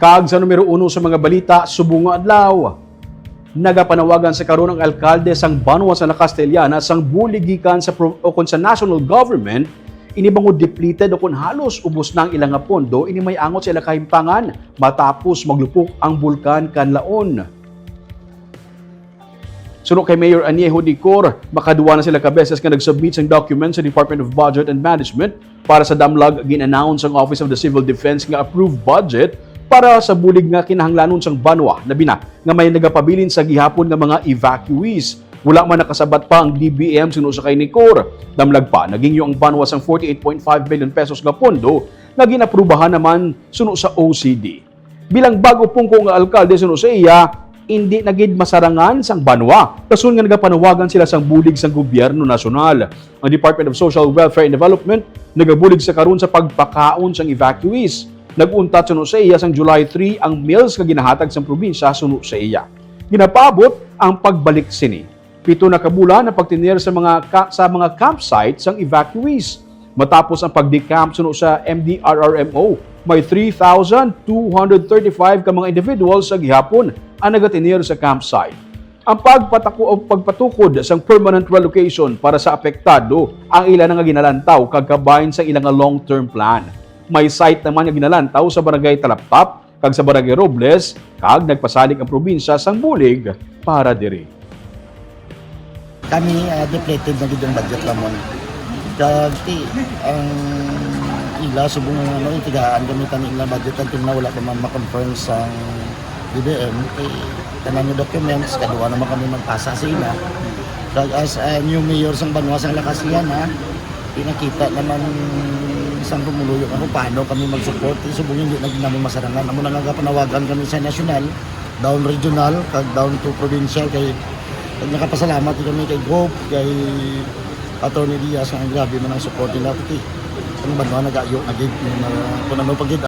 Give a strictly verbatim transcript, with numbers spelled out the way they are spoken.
Kag sa numero uno sa mga balita subong nga adlaw, nagapanawagan sa karon ang alkalde sang banwa sa La Castellana sang bulig gikan sa pro-, o kon sa national government, ini bangod depleted o kon halos ubos na ang ila nga pondo, ini may angot sa ila kahimtangan matapos maglupok ang bulkan Kanlaon. Suno kay Mayor Aniejo Dicor, makaduwa na sila ka beses nga nag-submit sang document sa Department of Budget and Management para sa damlag. Gin-announce sang Office of the Civil Defense nga approved budget para sa bulig nga kinahanglanon sang banwa, labi na nga may nagapabilin sa gihapon nga mga evacuees. Wala man nakasabat pa ang D B M suno sa kay Dicor. Damlag pa, nagingyo ang banwa sang forty-eight point five million pesos nga pondo nga ginaprubahan naman suno sa O C D. Bilang bag-o pungko nga alkalde suno sa iya, indi na gid masarangan sang banwa, rason nga nagapanawagan sila sang bulig sang gobyerno nasyonal. Ang Department of Social Welfare and Development nagabulig sa karon sa pagpakaon sang evacuees. Nag-untat suno sa iya sang July three ang meals nga ginahatag sang probinsya suno sa iya. Ginapaabot ang pagbalik sini. Pito na ka bulan ang pagtener sa mga ka-, sa mga campsite sang evacuees. Matapos ang pag-decamp suno sa M D R R M O, may three thousand two hundred thirty-five ka mga individuals sa gihapon ang nagatener sa campsite. Ang pagpataku-, o pagpatukod sang permanent relocation para sa apektado ang ila na nga ginalantaw kag kabahin sa ila nga long-term plan. May site naman nga ginalantaw sa Barangay Talaptap kag sa Barangay Robles, kag nagpasalig ang probinsya sang bulig para diri. Kami, ah, depleted na gid ang budget namon. Kag ti-, ang ila subong nga, ano, itigaan kami tani ila budget until na wala pa man ma-confirm sang D B M, kay tanan nga documents, kaduha naman kami magpasa sa ila. Kag as a new mayor sang banwa sang La Castellana, pinakita naman sang pumuluyo nga kung paano kami mag-support. Subong hindi na gid namon masarangan. Amo na nga panawagan kami sa nasyonal, down regional, kag down to provincial, kay, kag nakapasalamat kami kay Gov, kay Attorney Diaz, nga grabe man ang support nila, pati ang banwa nagayo na gid, nga kung ano pa gid